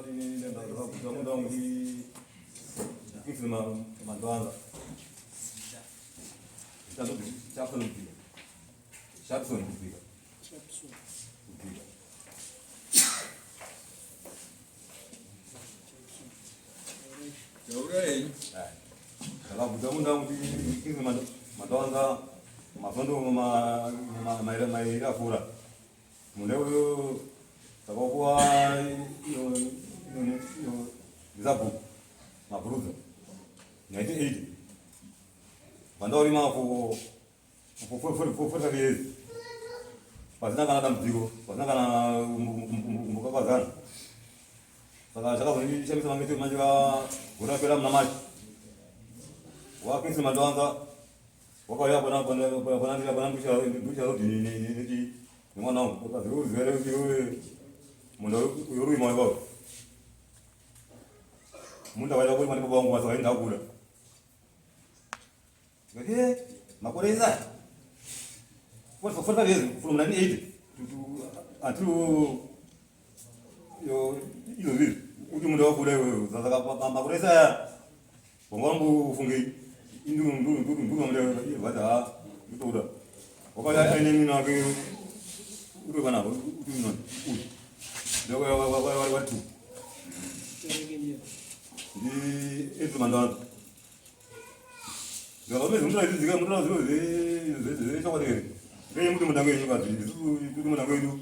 Inini ndakabvunza munda wangu ndi Mandwanza. Chapson Kubvika. Chapson Kubvika. Kubvika. Ndakabvunza munda wangu ndi Mandwanza masondo mairi apfuura. Munda uyo takakuwa iyo iyo zabhuku mabhuruza 1980 vandaurima for 45 years pasina kana dambudziko, pasina kana kumbokakazana. Saka zvakazondishamisa mangete manje gore rapera muna March waKingsley Mandiwanza wakauya pana nducha nemwana wangu akaziruziva kuti iwe munda yorima iwawo munda waida kurima nebaba wangu basa vaenda kura tikati eh, makore ese aya 45 years from 1980 to until yo izvozvi kuti munda wakuda iwewe saka makore ese aya Wanga wambofungei? Nduruvati ha ndotoda. Wakati aine mwina wake uri panapa uri uyu. Ndakawari tu. Ndi Edzi Mandana. Ndakapedza mundura idzidzika mundura zviro zvechokwadi here? Ngei muti munda wenyu kadzi isusu tiri munda wedu.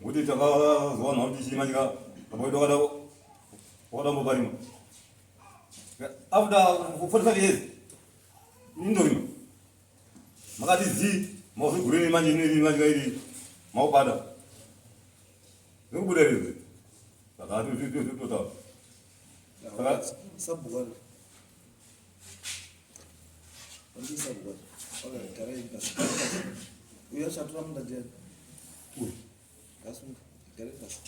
Ngokuti takazowana kuti chimanyika baba wedu wakada wakadamboparima. After 45 years indorima makati zii mauzigureni manje ineri manje iri maubada nekubuda rizvi saka totaura saka sabhuku sabhuku garai pasi uyo achatora munda ndiani uyu ngasunga garai pasi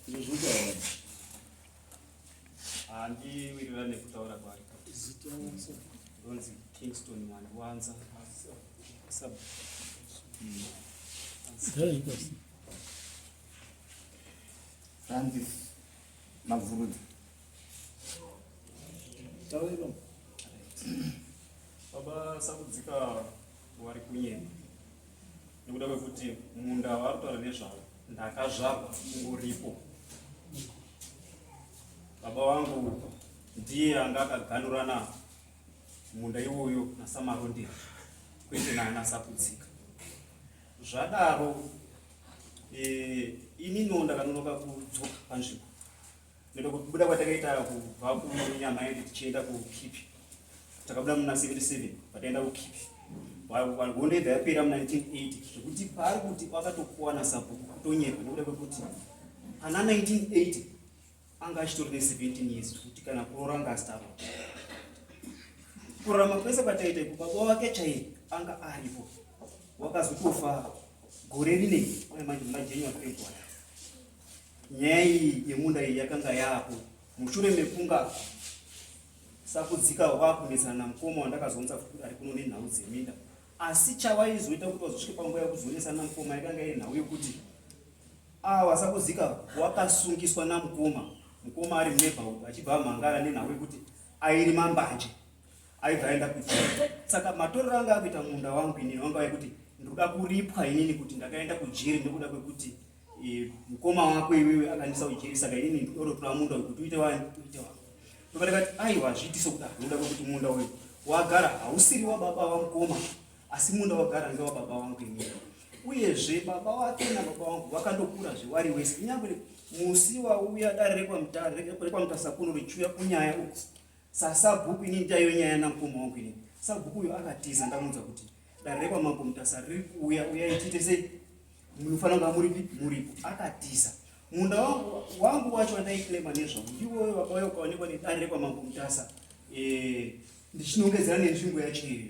izvo zviri kutaura Handiwirirani nekutaura kwake. Ndonzi Kingston Mandiwanza. Sub. Francis Mabvurudza. Taura ipapo. Baba Sakudzika wari kunyema nekuda kwekuti munda waari kutaura nezvawo ndakazvarwa ungoripo. Baba vangu ndiye anga akaganurana munda iwoyo naSamarondera kwete naana Sakudzika. Zvadaro e, ininiwo ndakanonoka kudzoka panzvimbo nekuda kubuda kwatakaita kubva kunyamaende tichienda kukipi takabuda muna 77 pataenda kukipi hondo yega yapera muna 1980 zvekuti paari kuti wakatokuwa nasabhuku kutonyepa nekuda kwekuti pana 1980 anga achitori ne 17 years zvekuti kana kuroora anga asitaro kurarama kwese kwataita iko baba wake chaiye anga aripo wakazotofa gore rinei manje muna January February Nyaya iyi yemunda iyi yakanga yaapo mushure mekunga Sakudzika wakunetsana namukoma wandakazonza futi ari kuno nenhau dzeminda. Asi chavaizoita kuti vazosvike panguva yekuzonetsana namukoma yakanga iri nhau yekuti awa Sakudzika wakasungiswa namukoma, mukoma ari muneighborhood achibva amhangara nenhau yekuti airima mbanje aibva aenda kujeri. Saka matorero anga akuita munda wangu inini wanga wekuti ndikuda kuripwa inini kuti ndakaenda kujeri nekuda kwekuti Eh, mukoma wako iwewe akandisa ujeri saka inini ndorotora munda uyu kuti uite wani uite wangu ndobva ndakati aiwa hazviiti sokudaro nokuda kwekuti munda uyu wagara hausiri wababa wamukoma asi munda wagara ngewababa wangu inini uyezve baba wake nababa wangu vakandokura zvewari wese kunyange musi wauya dare rekwamutasa kuno richiuya kunyaya uku sasabhuku inini ndaiyo nyaya namukoma wangu inini sabhuku uyo akatiza ndamuudza kuti dare rekwamambo mutasa riri kuuya uyai tiite sei Munofanira kunga muripi muripo. Akatiza. Munda wangu, wangu wacho wandaiklema nezvawo ndiwoyo wakauya ukaonekwa nedare rekwaMambo Mutasa eh, ndichinongedzera nenzvimbo yacho iyoyo.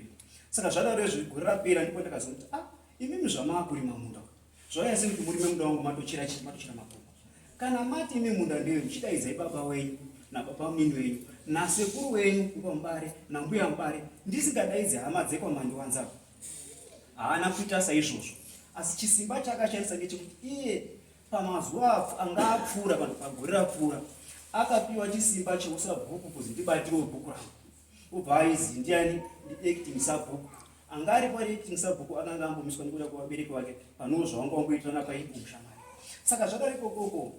Saka zvadaro izvo gore rapera ndipo ndakazoti ah, imimi zvamaakurima munda uyu zvauya sei kuti murime munda wangu matochera chii matochera makumbo. Kana mati imi munda ndewenyu chidaidzai baba wenyu nababa munini wenyu nasekuru wenyu wekwaMubare nambuya Mubare ndisingadaidzi hama dzekwaMandiwanza. Haana kuita saizvozvo. Asi chisimba chaakashandisa ngechekuti iye pamazuva anga apfuura kana pagore rapfuura akapiwa chisimba cheusabhuku kuzi ndibatirewo bhuku rangu. Obva aizi ndiani ndiacting sabhuku. Anga aripo ari acting sabhuku akanga ambomiswa nekuda kwevabereki vake panewo zvawanga wamboitirana paibushamari. Saka zvakare ikokoko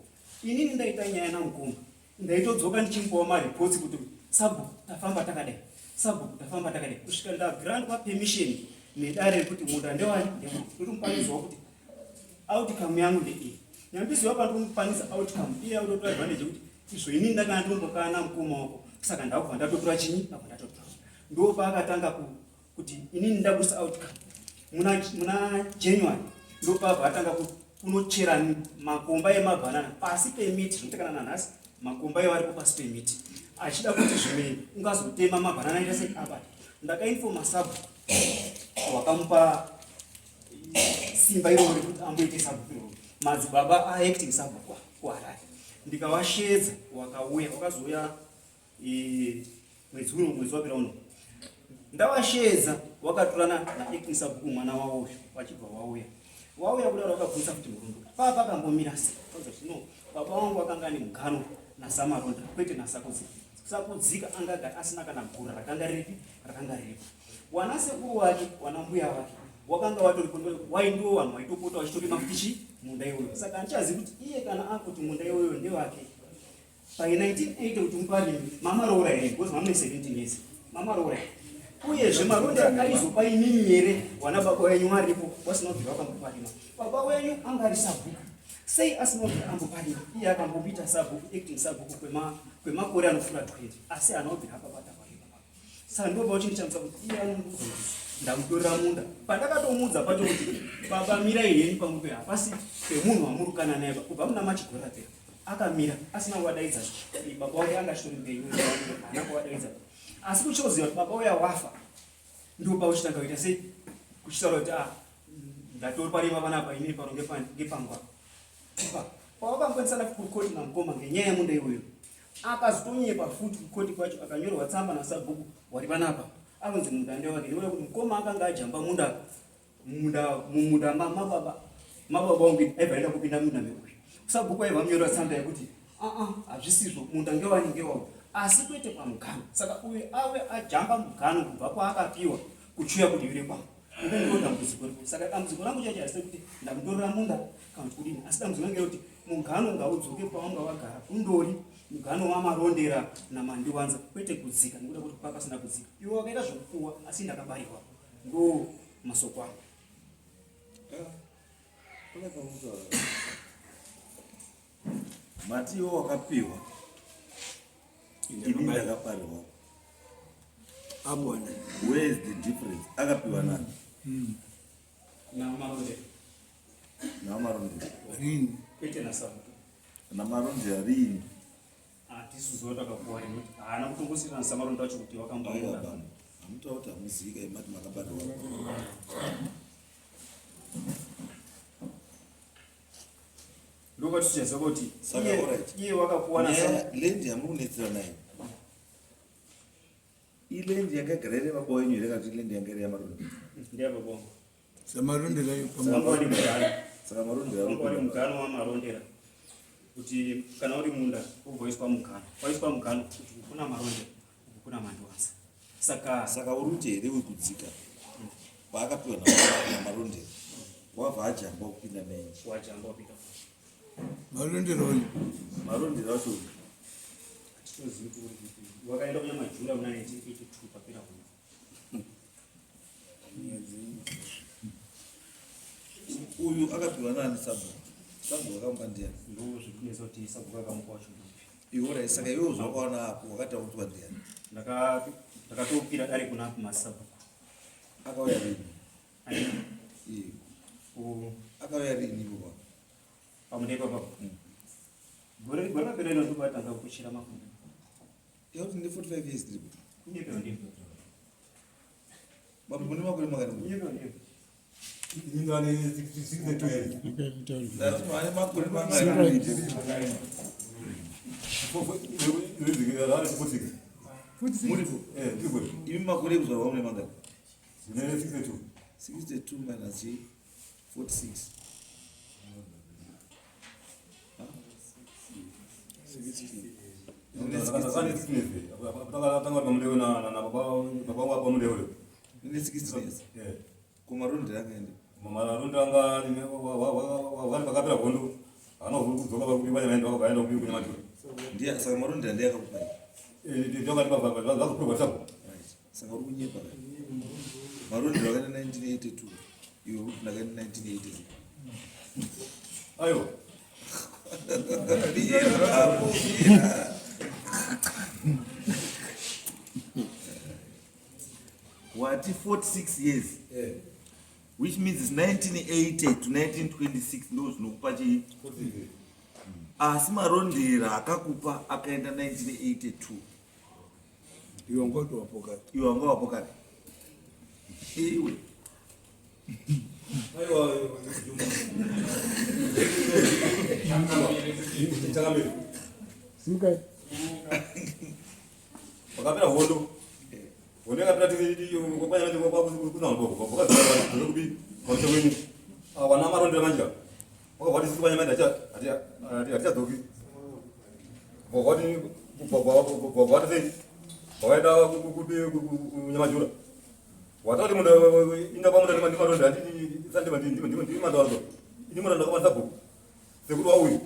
inini ndaita nyaya namukoma Ndaitodzoka ndichimupawo mareports kuti sabhuku tafamba takadai, sabhuku tafamba takadai kusvika ndagrantwa permission nedare rekuti munda ndewani ndewangu. Ndotomupanidzawo kuti outcome yangu ndeiyi. Nyambizi wapa ndomupanidza outcome iye autotora advantage yekuti izvo inini ndakanga ndinombokana mukoma wako saka ndakubva ndatotora chinyi ndakubva ndatotora. Ndopaakatanga kuti inini ndabusa outcome muna, muna January ndopabva atanga kunochera makomba emabhanana pasi pemiti zvinoita kana nanhasi makomba iwo aripo pasi pemiti achida kuti zvimwe ungazotema mabhanana aita sei abata ndakainfoma sabhuku wakamupa simba iroro rekuti amboite sabhuku iroro madzibaba aacting sabhuku kuharare ndikawashedza wakauya wakazouya mwedzi uno mwedzi wapera uno ndawasheedza wakatorana naacting sabhuku mwana wavo uyu wachibva wauya wauya kudaro wakabvunza futi murundo paa pakambomira sei kaudza kuti no baba wangu akanga ane mugano nasamaronda kwete nasakudzika sakudzika anga asina kana gura rakanga riripi rakanga riripo wana sekuru wake wana mbuya wake wakanga watoripo waindiwo vanhu waitopota wachitorima futi chi munda iwoyo saka handichazivi kuti iye kana akuti munda iwoyo ndewake By 1980 kuti muparime mamaroora here because mamune 17 years mamaroora here uyezve maronda aizopa imimi here wana baba wenyu aripo wasina kubvira wakamboparima baba wenyu anga ari sabhuku sei asina kubvira amboparima iye akambopita sabhuku acting sabhuku kwemakore anopfuura 20 asi haana kubvira akabata parima saka ndobva uchindishamisa kuti iye anondiudza kuti ndamutorera munda pandakatomuudza pacho kuti baba mirai henyu pamwe hapasi pemunhu wamurukana naye kubva muna machigore rapera akamira asina kuvadaidza baba wake anga achitori mbenyu haana kuvadaidza asi kuchoziva kuti baba uya wafa ndipo pauchitanga kuita sei kuchitaura kuti ah ndatori parima panapa inini pano ngepangu apa pavakamboendesana kukoti namukoma ngenyaya yemunda iyoyo akazotonyepa futi kukoti kwacho akanyorwa tsamba nasabhuku wari panapa anonzi munda ndewake nekuda kuti mukoma akanga ajamba munda munda mumunda mababa mababa wangu aibva aenda kupinda munda meuyu sabhuku aibva amunyorera tsamba yekuti aa hazvisizvo munda ngewani ngewawo asi kwete pamugano saka uyu ave ajamba mugano kubva kwaakapiwa kuchiuya kudivi rekwangu iko ndiro dambudziko riko saka dambudziko rangu chacho harisi rekuti ndamutorera munda kana kuti kudini asi dambudziko rangu ngerekuti mugano ngaudzoke pawanga wagara undori mugano wamarondera namandiwanza kwete kudzika nekuda kuti kwakasina kudzika iwe wakaita zvekupuwa asi ndakabarirwa ndo masoko angu Mati iwe wakapiwa ini ndakaparirwa. Abona. Where is the difference? Akapiwa nani? Namarondera. Namarondera. Rini. Kwete nasabuku. Namarondera rini? Hatisi zuva takapuwa rini. Haana kutongosiyana naSamaronda wacho kuti wakambomuda. Hamutaura kuti hamuzivi kai mati makabarirwa. Ndopatichaziva kuti Saka, alright. iye wakapuwa Nyaya naSamaronda. land yamuri kunetsera nayo. Iland yakagara iri baba wenyu here kana kuti iland yanga iri yamarondera? Ndiye baba wangu. Samarondera Wanga uri mugano. Saka marondera Wanga uri mugano wamarondera. Kuti kana uri munda ugoiswa mugano. Waiswa mugano kuti kuna marondera uku kuna mandiwanza. Saka saka uri kuti here wekudzika paakapiwa namarondera wabva ajamba kupinda menyu wajamba wapinda. Marondera uyu. Marondera wacho uyu. Hatitozivi kuti uri kupi. Wakaenda kunyamajura muna 1982 papera hondo. Uyu akapiwa nani sabhuku? Sabhuku akamupa ndiani? Ndo zvekunetsa kuti sabhuku akamupa wacho ndupi. Iwe uri saka iwe zvakaona apo wakataudzwa ndiani? Ndakatopira dare kuna masabhuku. Akauya rini? Ani? Iye. Ku Akauya rini ipo? Pamune ipapo. Gore gore rapera ino ndipo atanga kuchira makumbo. Iwe kuti ndi 45 years ndiripo. Kunyepewa ndivyo. Baba mune makore mangani? Kunyepewa ndivyo. Ini ndane 62 years. Ndati mane makore mangani? Muripo. Eh, ndiripo. Imi makore ekuzvarwa mune mangani? Ndine 62. 62 minus 46. Une 16 years. Kumarundi akaenda. Marundi anga vari pakapera hondo haana kudzoka vaenda vakaenda kunyamadhura. Ndiye saka marundi ndiye akakupa. Ndakati vazoprova Saka uri kunyepa ka. Marundi akaenda 1982. Iwe uri ndakaenda 1986. Aiwa. Wati 46 years. Yeah. Which means it's 1980 to 1926 ndo zvinokupa chii? Asi marondera akakupa akaenda 1982. Iwe wanga wapo kare. Iwe wanga wapo kare. Iwe. Aiwa. Chakamiri. Simukai. Pakapera hondo. Hondo yakapera kupi kwamuchekweni. Wana marondera manje. Wakati sisi kwanyama hatichadzoki. Wakati wakati sei wakaenda kupi kunyamajura. Watati munda inda pamunda ndimaronda ndimandawazo. Ini munda ndakabata sabhuku. Sekuru wauyu.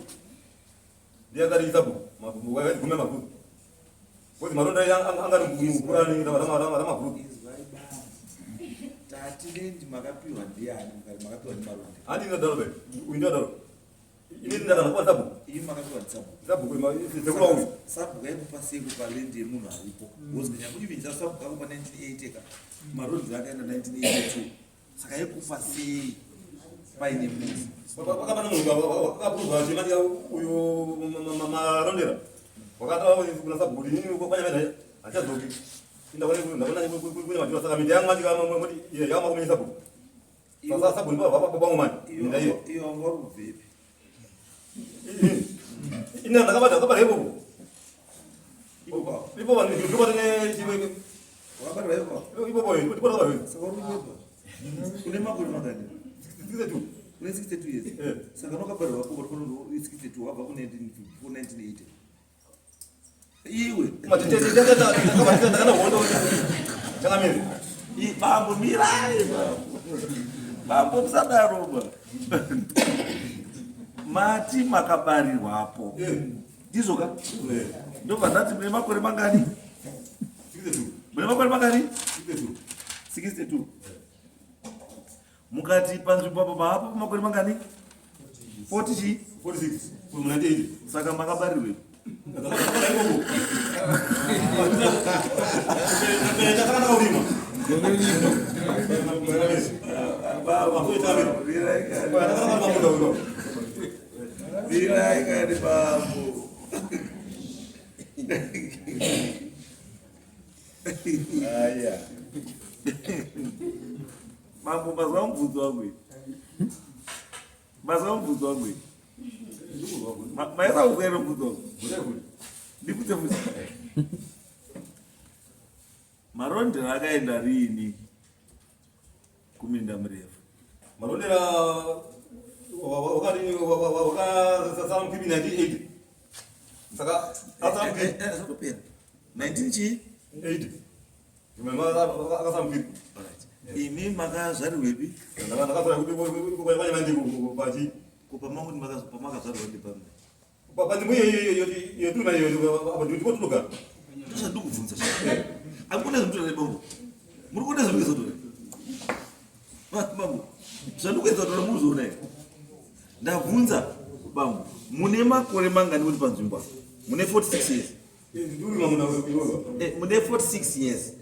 Ndiye akati sabhuku. Gume mabhuku. Kozi maronda angari mukurani ramabhuku. Izwai baba. Tati lendi makapiwa ndiani mukati makapiwa ndimaronda. Handi ndadaro be. Uyu ndadaro. Ini ndakabata sabhuku. Imi makapiwa ndisabhuku. Sabhuku sekuru wauyu. Sabhuku aikupa sei kupa lendi yemunhu aripo. Because nyakuti vinza sabhuku akupa 1980 ka. Maronda akaenda 1982. Saka aikupa sei paine munhu. Pakapana munhu wakaprova chemati uyu marondera. Wakataura kuna sabhuku kuti inini kwanyama hatichadzoki. Ndakona kunyamajura saka minda yangu manje yamakumenya sabhuku. Sasa sabhuku ndipo baba wangu manje. Minda iye. Iwe wanga uri kubvepi? Ini ndakabata ndakabata ipopo. Ipopo. Ipopo ndikubata ne chimwe Wakabatirwa ipopo. ipopo ndipo ndakabata. Saka uri kunyepa. Une makore mangani? 62. Une 62 years. Eh. Saka unakabarirwa ipopo uri 62 wabva ku 1980. Iwe. Ndakabata ndakana hondo. Chakamiri. Bambo mirai bambo. Bambo musadaro ba. Mati makabarirwapo. Ndizvo ka? Ndobva ndati mune makore mangani? 62. Mune makore mangani? 62. 62. Mukati panzvimbo apo maapo makore mangani? 40 chii? 46. From 1980. Saka makabarirwe. Ndakabata ipopo. Ndakana kurima. Bambo mirai kani. Ndakana munda uyo. Mirai kani bambo. Aya. Mambo mazwa mubvunzo wangu iyi. Mazwa mubvunzo wangu iyi. Maisa kuzwa here mubvunzo wangu? Ndikudze futi. Marondera akaenda riini kuminda murefu? Marondera wakati wakasara mukipi 1980. Saka asara mukipi Zvakapera. 19 chii? 80. Akasara mukipi. Alright. Imi makazvarirwepi? Ndakasara kuti kwanyama ndiko pachi. Kupa mangu pamakazvarirwa ndipamwe. Panzvimbo yeturima iyo apa ndiko tinogara. Ndozvandikubvunza. Hakuna zvinotora bambo. Muri kuona zvandikuedza kutora? Bambo, zvandikuedza kutora muri kuzviona here? Ndabvunza bambo, mune makore mangani muri panzvimbo apa? Mune 46 years. Ndikurima munda iwoyo. Mune 46 years.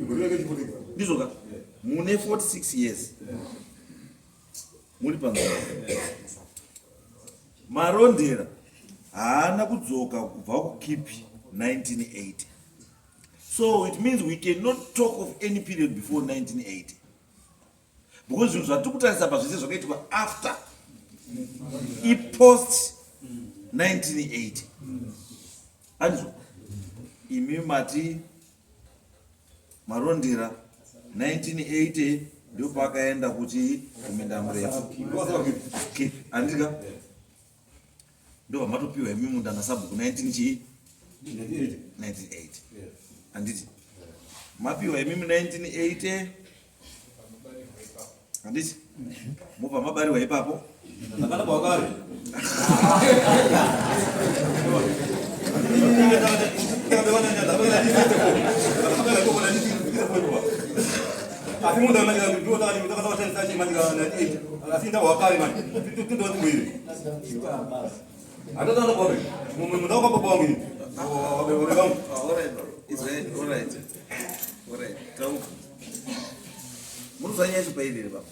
Gore rake chipolitika. Ndizvo ka? Mune 46 years. Muri panzvimbo. Marondera haana kudzoka kubva kukipi 1980. So it means we cannot talk of any period before 1980. Because zvinhu zvatiri kutarisa pa zvese zvakaitwa after ipost 1980. Andizvo? Imi mati Marondera 1980 Ndopaakaenda kuti kuminda murefu. Handika? Ndobva matopiwa imi munda nasabhuku 19 chii? 1980. Handiti? Mapiwa imi mu 1980. Handiti? Mobva mabariwa ipapo. Ndakanaka wakare. Asi munda asi ndawakare manje tindowatimbwiri andotanda kwabe munda wakababa wangu vangu. Munoziva nyaya yacho pairi here baba?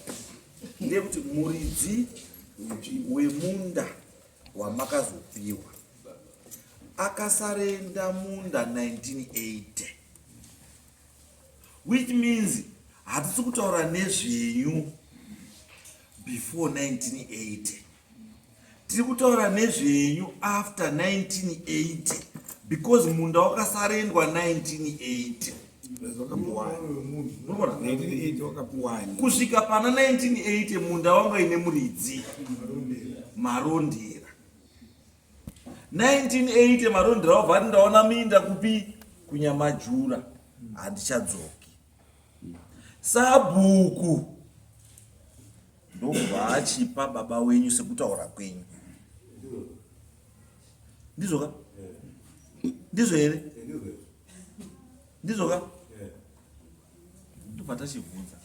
Ndeyekuti muridzi wemunda wamakazopiwa akasarenda munda 1980 which means hatisi kutaura nezvenyu before 1980, tiri kutaura nezvenyu after 1980 because munda wakasarendwa 1980. Kusvika pana 1980 munda wanga ine muridzi Marondera. 1980 Marondera wabva ati ndaona minda kupi? Kunyamajura, handichadzoki. Sabhuku ndobva achipa baba wenyu sekutaura kwenyu. Ndizvo ka? Ndizvo here? Ndizvo ka? Ndobva tachibvunza,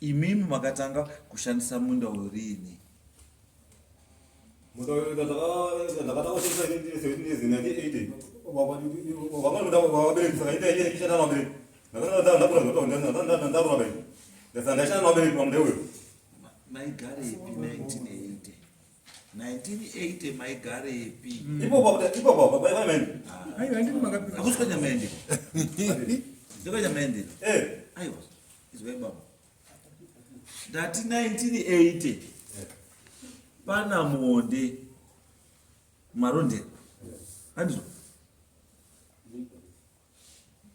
imimi makatanga kushandisa munda urini? Ndakatanga kushandisa 1980. Vamwe vabereki saka ndaishanda navabereki, ndakura ndarura bai, ndaishanda navabereki pamunda uyo. Maigarepi 1980? 1980 maigarepi? Ipopo ipopo paimaende. Aiwa, handiti makapiwa? Hakusi kwanyamaende, ndekwanyamaende. Aiwa, izwai baba, ndati 1980 pana Monde Marondera, handizvo?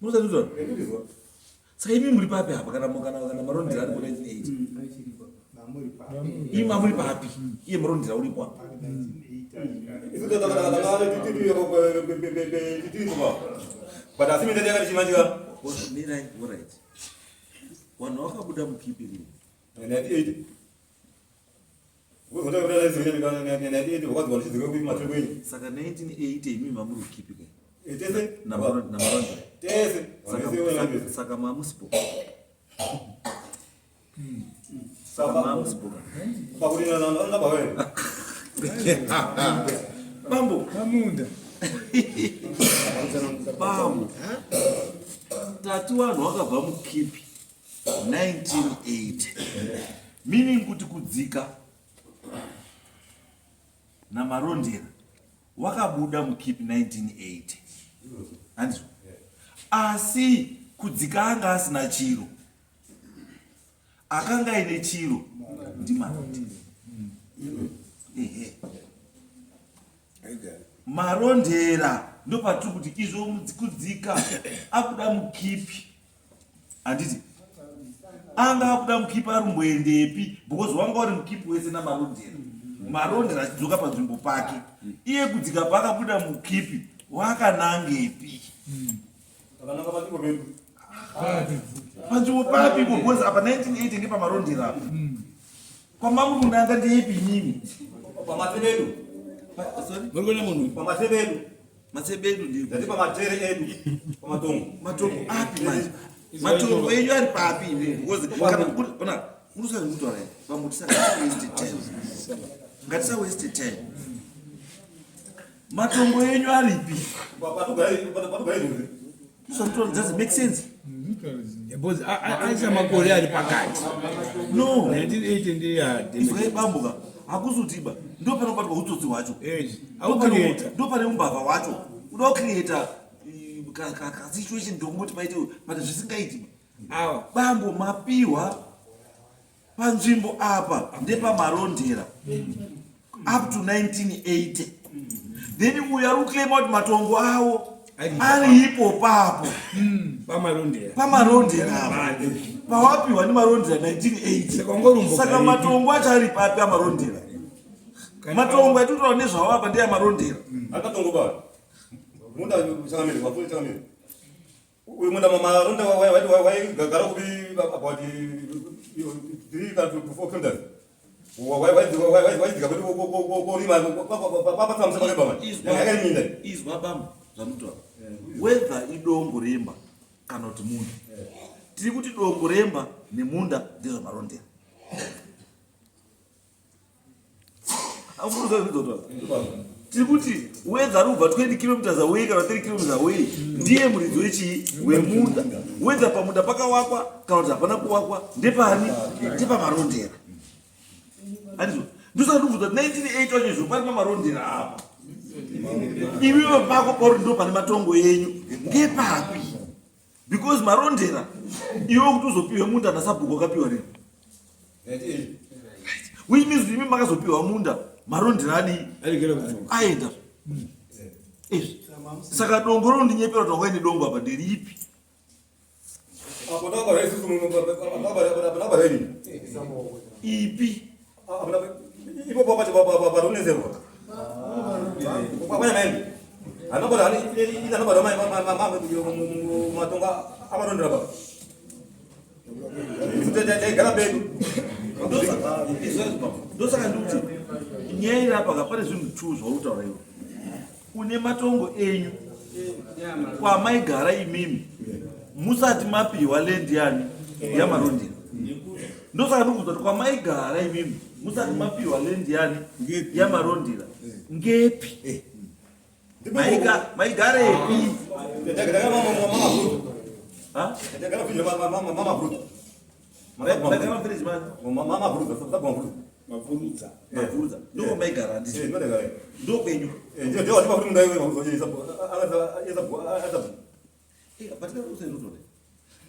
Munosatutaura saka imi muri papi apa? Kana Marondera ari ku 1980, imi mamuri papi? Iye Marondera uripo apa. Isu titiripo, but asi minda yakati chimanjika. Mirai, alright, vanhu vakabuda mukipi rini? 1980, 1980. Saka 1980 imi mamuri kukipi kai? Tese. Namarondera? Tese. Saka mamusipo, saka mamusipo. Pakuti ndabawere. Bambo. Pamunda. Bambo, tati vanhu vakabva mukipi 1980, meaning kuti kudzika naMarondera wakabuda mukipi 1980, handizvo? Asi kudzika anga asina chiro, akanga aine chiro ndiMarondera. Ehe, Marondera ndopatiri kuti izvo kudzika akuda mukipi, handiti? Anga akuda mukipi arumboendepi? Because wanga uri mukipi wese naMarondera. Marondera achidzoka panzvimbo pake, iye kudzika paakabuda mukipi wakanangepi? Akananga panzvimbo pedu. Panzvimbo papi ipo? Because apa 1980 ngepamarondera apa, kwamamuri kunanga ndeipi inini? Pamatsebe edu. Sorry? Muri kuona munhu? Pamatsebe edu. Matsebedu ndii? Ndati pamatere edu, pamatongo. Matongo api manje? Matongo enyu ari papi imi? Because kana ona unosati kutaura here pamwe, tisanga waste time, ngatisa waste time. Matongo enyu aripi? Patogara izvozvi. Does it make sense? Because aisa makore ari pakati. No. 1980 ndiya. Izwai bambuka, hakusi kutiba, ndo panobatwa utsotsi hwacho. Aucreata. Ndo pane umbavha hwacho, uda kucreata kasituation ndokungoti paite but zvisingaiti. Awa. Bambo, mapiwa panzvimbo apa ndepaMarondera up to 1980, then uyu ari kuclaima kuti matongo avo. Ari ipo papo. Pamarondera. Pamarondera apa pawapiwa nemarondera 1980. Saka ungorumbo Saka karipi. Matongo acho ari papi amarondera? Matongo atitotaura nezvawo apa ndeyamarondera. Akatongo ba munda changamire, wafuni changamire, uyu munda maronda waigara kupi? About 3 kana to 4 kilometers waidzika kuti korima papatsamusa pakebama yakaiminda. Izwa bamba zvamunotaura, whether idongo remba kana kuti munda, tiri kuti dongo remba nemunda ndezvamarondera. Amuruzazvizotaura, tiri kuti whether ari kubva 20 kilometers away kana 3 kilometers away, ndiye muridzi wechii? Wemunda. Whether pamunda pakawakwa kana kuti hapana kuwakwa, ndepani? Ndepamarondera. Andizvo? Ndosaka ndikubvunza kuti 1980 wacho izvo pari pamarondera apa, iwiwe pako pauri ndo pane matongo enyu ngepapi? Because marondera iwe kuti uzopiwe munda nasabhuku wakapiwa rini? Which means imi makazopiwa munda marondera adii? Aregera kudzoka. Aenda izvi. Saka dongo rinondinyepera kuti wangaine dongo apa nderipi? Apo takabara isusu, takabara ini. Ipi? Ipopo pacho paruneserwa kwanyamaendi anobara, ine anobara matongo amarondera pa isu taigara pedu. Ndosaka ndikuti nyaya iri apa ka, pane zvinhu two zvauri kutaura iwe. Une matongo enyu kwamaigara imimi musati mapiwa land yani yamarondera. Ndosaka ndikubvunza kuti kwamaigara imimi musati mapiwa land yani Ngepi? Yamarondera ngepi? Maigarepi? Tagara Ha? mama. Maigara village mani? Mama Mavhurudza. Mavhurudza. Mavhurudza ndoko maigara, handiti? Ndokwenyu. Patikausainotoda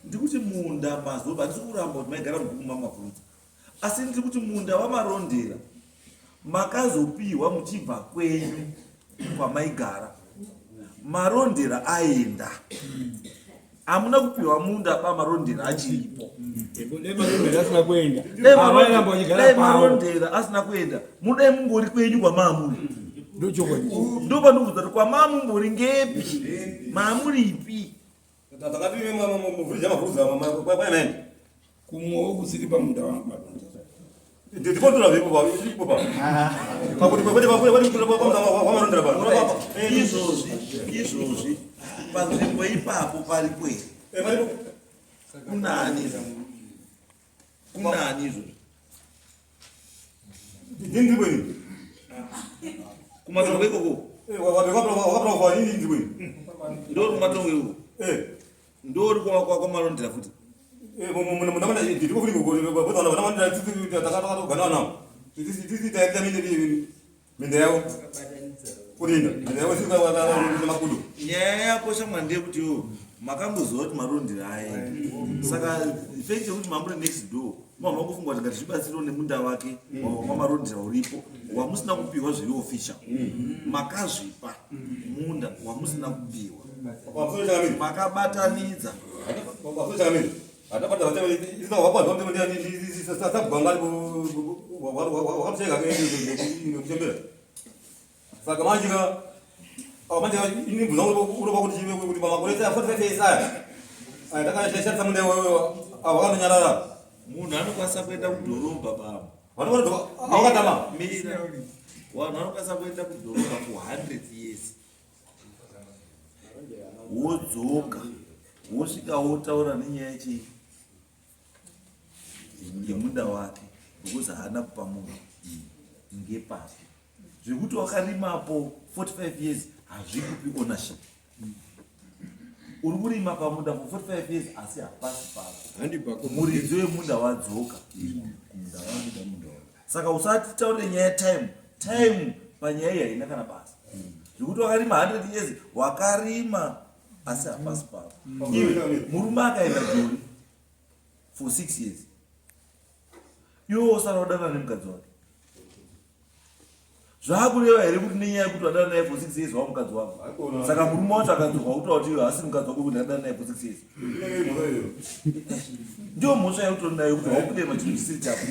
ndikuti munda mazoba, handisi kuramba kuti maigara mubhuku maMavhurudza, asi ndiri kuti munda wamarondera makazopiwa muchibva kwenyu kwamaigara, marondera aenda, hamuna kupiwa munda pamarondera achiripo. Dai marondera asina kuenda, Dai avairamba vachigara dai pavo. Marondera asina kuenda, mudai mungori kwenyu kwamaamuri. Ndochokwadi. Ndopandikubvunza kuti kwamamumbori ngepi, maamuripi? Takati muvhurija Mavhurudza kwanyamaendi. Kumwewo kusiri pamunda wangu marondera. Ndipotora ipo ipo pa pakuti kwamarondera pa. Izvozvi panzvimbo ipapo paripo here? Kunani izvo? Kunani izvozvi? Ndindiripo ini. Kumatongo ikoko? Wakaprova ini, ndiripo ini. Ndori kumatongo ikoko? Ndori kwamarondera futi? Ndiripo futi, takatoganawa navo tisi taita minda yavo kurinda minda yavo sisi makudo. Nyaya yako shamwa ndeyekuti iwo makamboziva kuti marondera aenda, saka fact yekuti mamuri next door, mama kufunga kuti ngati zvibatsirewo nemunda wake wamarondera uripo wamusina kupiwa zviri official. Makazvipa munda wamusina kupiwa. Pamusoro chakamiri. Makabatanidza. Pamusoro chakamiri, sabhanga wakamucheka nekuchembera. Saka manjika manje ini mbudza uropa kuti pamakore 45 years aya takashandisa munda iwoyo, wakandonyarara. Munhu anokwanisa kuenda kudhorobha, baba. Wakatama. Mira, vanhu vanokwanisa kuenda kudhorobha for 100 years, wodzoka, wosvika wotaura nenyaya yechii? Yemunda wake, because haana kupa munhu. Ngepapi zvekuti wakarimapo 45 years hazvikupi ownership? Uri kurima pamunda for 45 years, asi hapasi pako. Handibako. Muridzi wemunda wadzoka kumunda wake. Saka usati taure nyaya yetime. Time panyaya iyi haina kana basa. Zvekuti wakarima 100 years, wakarima, asi hapasi pako. Iwe murume akaenda Joni for 6 years, iwe wosara udanana nemukadzi wake. Zvakureva here kuti nenyaya yekuti wadana naye for 6 years wamukadzi wako? Saka murume wacho akadzoka kutaura kuti haasi mukadzi wako kuti ndadana naye for 6 years. Ndiyo mhosva yautori nayo kuti wakureva chinhu chisiri chako.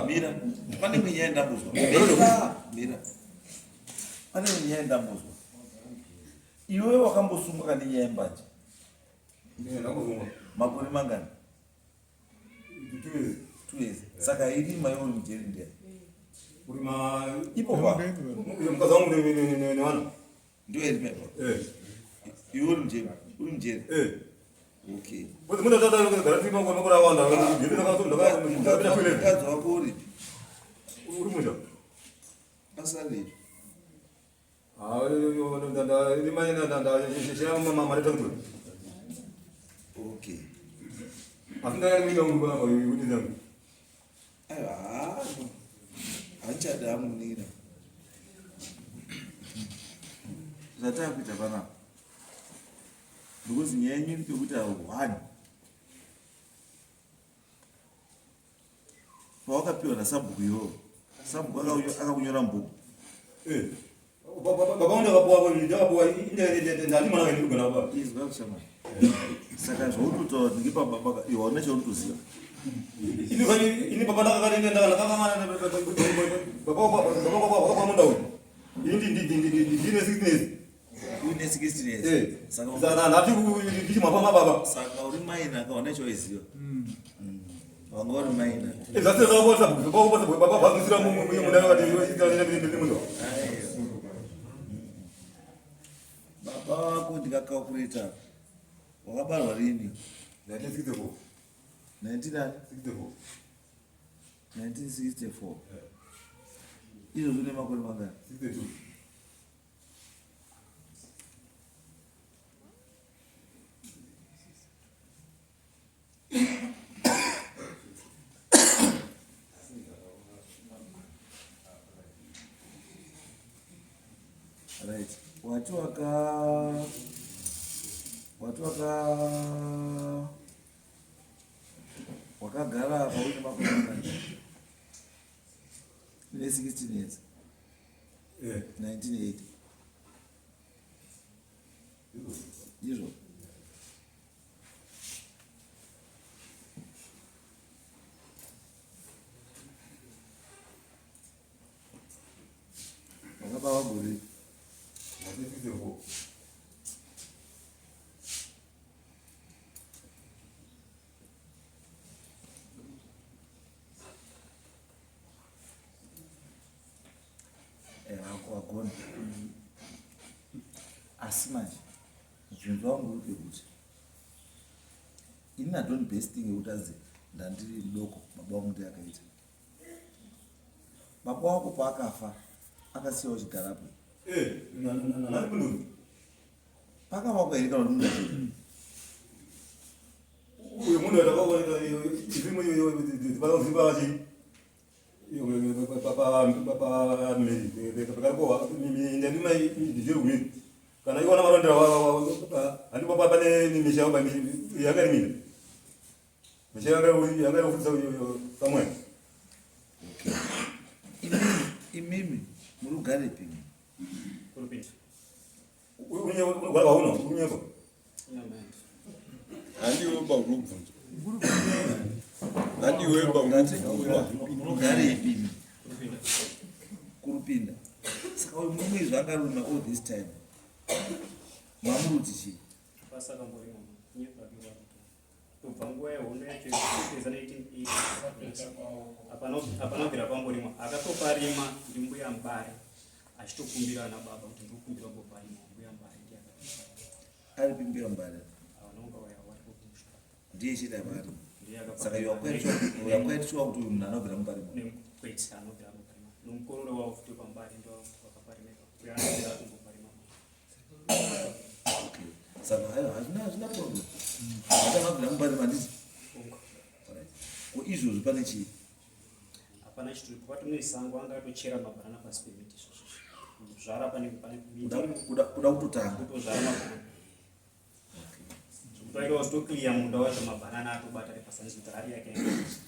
Mira, pane imwe nyaya ndambozwa. Mira. Pane imwe nyaya ndambozwa. Iwe wakambosungwa kane nyaya yembanje? Makore mangani? 2 years. Saka irima iwe uri mujeri ndiani? Kurima ipo pa. Mukadzi wangu nevana. Ndiyo irima ipo. Eh. Iwe uri mujeri. Uri mujeri. Eh. Okay. Kuti muna tata gara tiri makore awanda. Mukadzi wako uripi? Uri musha. Basa rei? Okay. Aiwa, handichada amunira. Zvatakuita panapa. Because nyaya yenyu iri pekuti one. Pawakapiwa nasabhuku iwewe. Sabhuku akakunyora mubhuku. Eh. Baba vangu ndakapuwa ndakapuwa ndati mwana wenyu kugara baba. Izwa kushamwari. Saka zvautotaura kuti ngepababa iwe hauna chaunotoziva. Ini ini baba ndakakati ndakakangana baba baba baba baba munda uyu. Ini ndine 16 years. Uine 16 years. Eh. Saka Saka ndati ndichimapa mababa. saka uri maina akaona chauiziva. Wanga uri maina. Eh zvase zvakapo sabhuku baba baba baba vazisira munda vakati munda. Aiwa. Baba vako ndikakalkuleta wakabarwa rini? 1964. 19 64. 1964. Izvozvo une makore mangani? 62. Right. Wati waka wati waka wakagara apa uine makore mangani? Une 16 years. Eh. 1980. Ndizvo. Wakababa gore 1964. Wagona. Asi manje mubvunzo wangu uri pekuti ini I don't best thing yekuti azi ndandiri mudoko baba vangu ndiye akaita. Baba wako paakafa akasiya uchigarapo. Eh, nani kunduzi? Pakavakwa here kana kuti munda chete? Uyu munhu atakaona izvimo ziva chi kana iona marondera handi papa pane misha yanga iri mina misha yanga iri kufundisa somewhere. Okay. Imimi muri kugarepi? Kurupinda. Uno unyepo Handiwe ba urikubvunza. Handiwe ba urikubvunza. Munogarepi? Kurupinda. Kurupinda. Saka uyu murume izvo akaruma all this time. Mamuruti chii? Basa akamborima nyepa kubva nguva yehondo yacho yekupedza 1980 hapana kubvira pamborima. Akatoparima ndimbuya Mbare achitokumbira ana baba kuti ndikukumbira kumboparima. Mbuya Mbare ndiye akatoparima. Ari pimbuya Mbare. Havana kunga wari kumusha. Ndiye chete aparima. Ndiye akapa- Saka you are quite sure kuti uyu munhu anobvira muparima. Kwete, anobvira amboparima. Nomukororo wavo futi pambare ndo vakaparima ipapo. Uyo anobvira atomboparima. Okay. Saka hayo hazvina problem. Akanobvira muparima handiti? Unga. Alright. Ko izvozvo pane chii? Hapana chituripo. Patine sango anga atochera mabhanana pasi pemiti izvozvo. Kuzvara pane miti. Kuda kutotanga. Kutozvara mabhanana. Okay. Kuti vaita vazotoclear munda wacho mabhanana atobata repasanisi kuti hari yake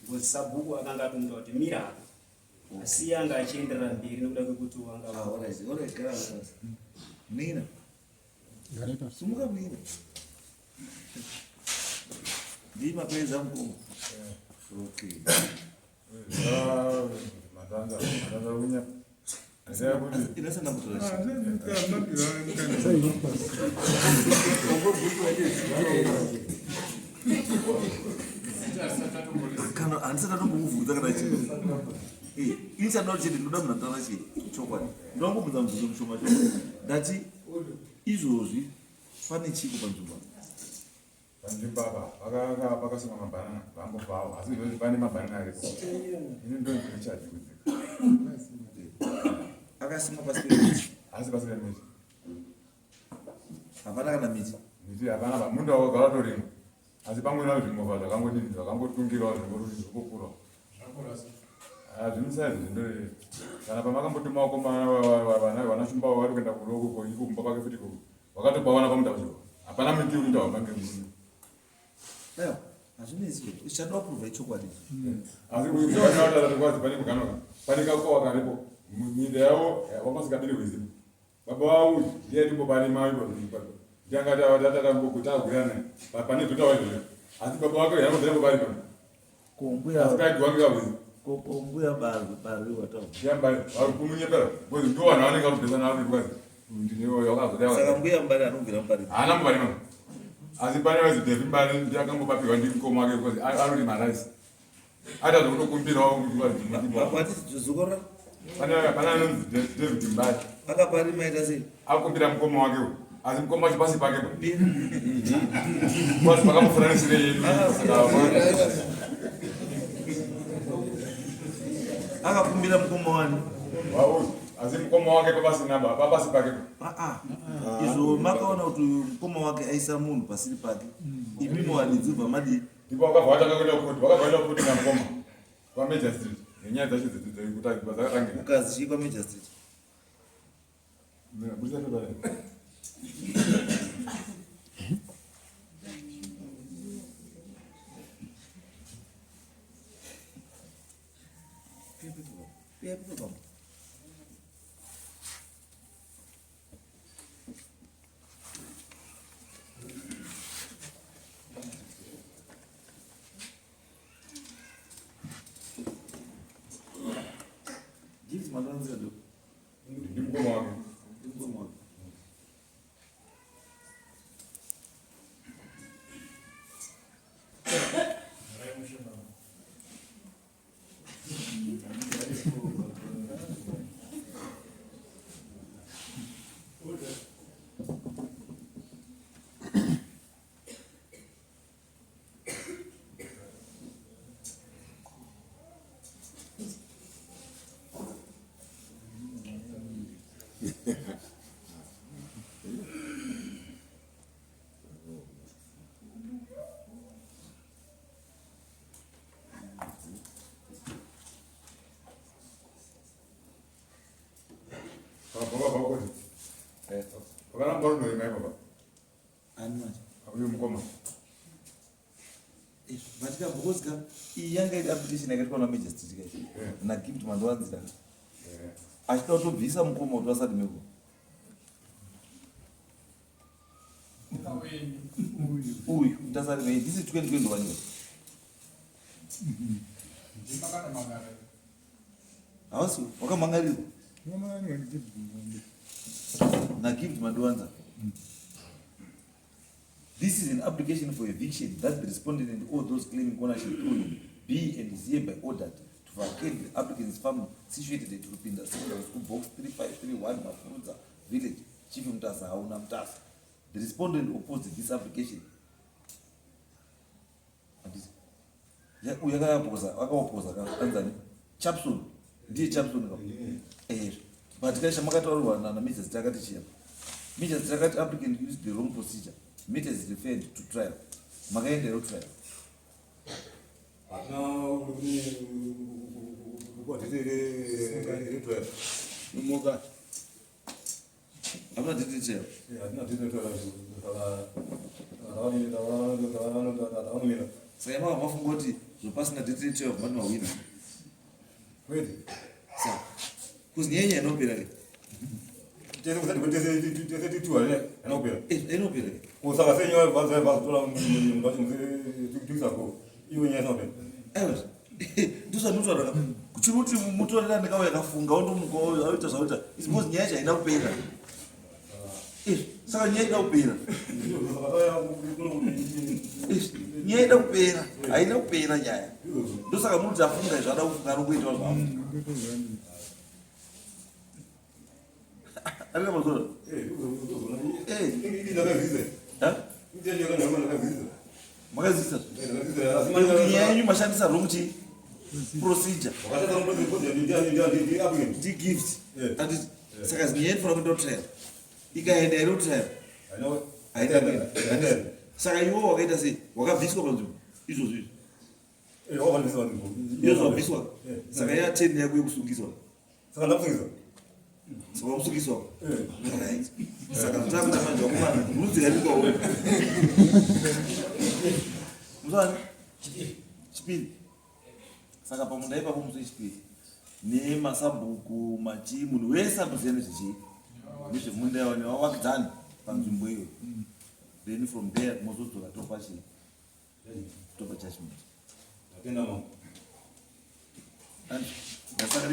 because sabhuku akanga atomuta kuti mira hako asi anga achienderera mberi nekuda kwekuti wanga Ah, alright, alright, gara gara. Nina. Sumuka Nina. Ndii mapedza mukoma. Okay. Matanga, matanga kunya. Asi kuti Inasana kutora. Kana handisati ndatombokubvunza kana chii. Eh, ini chandinoda chete ndinoda munhu anotaura chii chokwadi. Ndinoda kungobvunza mubvunzo mushoma shoma. Ndati izvozvi pane chiko panzvimbo apa? Panzvimbo apa pakanga pakasimwa mabhanana vambobvawo asi izvozvi pane mabhanana aripo. Ini ndonzi Richard Kudzika. Akasimwa pasi pemiti. Asi pasi pemiti. Hapana kana miti. Miti hapana pa munda wagara torimwa. Asi pamwe nazvo zvimovha zvakangodini zvakangotungirawo zvingokura. Ah, zvimusaizi zvindori kana pamakambotuma vakomana vana vana shumba vari kuenda kuroko ko iko kumba kwake futi ko vakatopawana pamunda pacho hapana miti uri kuita wapange murume. Aiwa, hazvinetsi. Chanoda kuprova ichokwadi. Asi kuzi pane mugano pane kakowa karipo minda yavo vamasikabiri rwizi baba vavo ndiye ndipo parima ipo ndianga tatatangogutagwirana pane zvotawa izvozvo asi baba vake yanobvira po paripa Ko mbuya asi kaigwa ngekahwizi ko ko mbuya barwi barwi wataura. yambari vari kumunyepera because ndo vanhu vanenge vakubvesa navo because ndine Saka mbuya mbari anobvira mbari. haana mubari mama asi pane vazi David Mbari ndiye akangobapiwa ndimukoma wake because anorima rice aita zvekutokumbirawo Wati zukora pane pane anonzi David Mbari akaparima ita sei? akumbira mukoma wake uyu asi mukoma wacho pasi pake pa pasi pakamufananisireyedu saka Akakumbira mukoma wani. wauyu asi mukoma wake papasina ba papasi pake pa Ah ah. Izvo makaona kuti mukoma wake aisa munhu pasiri pake. Imi muwaridzi ubva madii? ndipo wakabva watanga kuenda kukoti wakabva waenda kukoti namukoma kwaMajor Street nenyaya dzacho dzekuti dzakatangira. Ukazi chii kwaMajor Street? Budisa pepa rei. Pia pepa. Pia pepa. Gift mandanzira do. Ndimukoma wake. Ndimukoma wake. Baba vakoti vakaramba runorima ipapa. Ani manje? Uyu mukoma. Vatika because ka iyi yanga iri application yakaitwa naMajor Street kai. NaGift Mandowanzira. Achida kutobvisa mukoma kuti vasati meko. Uyu tasari mei this is 2021. Hausi wakamhangarirwa naGift Mandowanza. This is an application for eviction that the respondent and all those claiming ownership through him be and is hereby ordered to vacate the applicant's farm situated at Rupinda Secondary School Box 3531 Mafurudza Village, Chief Mutasa, Hauna Mutasa. The respondent opposed this application. Handiti? Uyu akaopoza, akaopoza kanzani? Chapson. Ndiye Chapson ka. Eh. But kaisha makataurirwa na Mrs. Takati chiya. Mrs. Takati applicant used the wrong procedure. Matter is referred to trial. Makaenda yo trial. Hatina kukwatete Muka. Hamuna date trial. Hatina tete saka Tavanomira. Saka imava mafunga kuti zvopasina date retrial mani mawina. Kwete. Sa. Kuzi nyaya nyaya inopera ke. Tese kusati tese tese tituwa ne inopera. Eh, inopera ke. Kusaka sei nyaya vazo vazotora munhu wacho musi tikisako. Iwe nyaya inopera. Aiwa. Ndozvandinotaura ka. Chiri kuti mutorera ndikauya kafunga ondomuka oita zvaoita. It's because nyaya yacho haina kupera. Eh, saka nyaya ida kupera. Eh, nyaya ida kupera. Haina kupera nyaya. Ndosaka munhu afunga izvo ada kufunga anongoitawo zvaafunga. Arina mazora. Eh. Eh? Makazivisa. Nekuti nyaya yenyu mashandisa wrong chi procedure. Ndi gift. Ati saka nyaya inofanira kuenda kutrial. Ikaenda here kutrial? Haina kuenda. Saka iwe wakaita sei? Wakabviswa panzvimbo izvozvo izvo. Izvozvo wabviswa. Saka yateni yako yekusungiswa. Saka ndakusungisa. Saka wakusungiswa. Right. Saka zvatakuita manje wakomana murudzira kwauri. Muzvani? Chipiri. Saka pamunda ipapo musi wechipiri nemasabhuku machi munhu wese anoziva nezvechii nezvemunda yavo nevavakidzani panzvimbo iyoyo. Then from there mozodzoka topa chii topa judgment. Ndapinda mama. And ndasaka.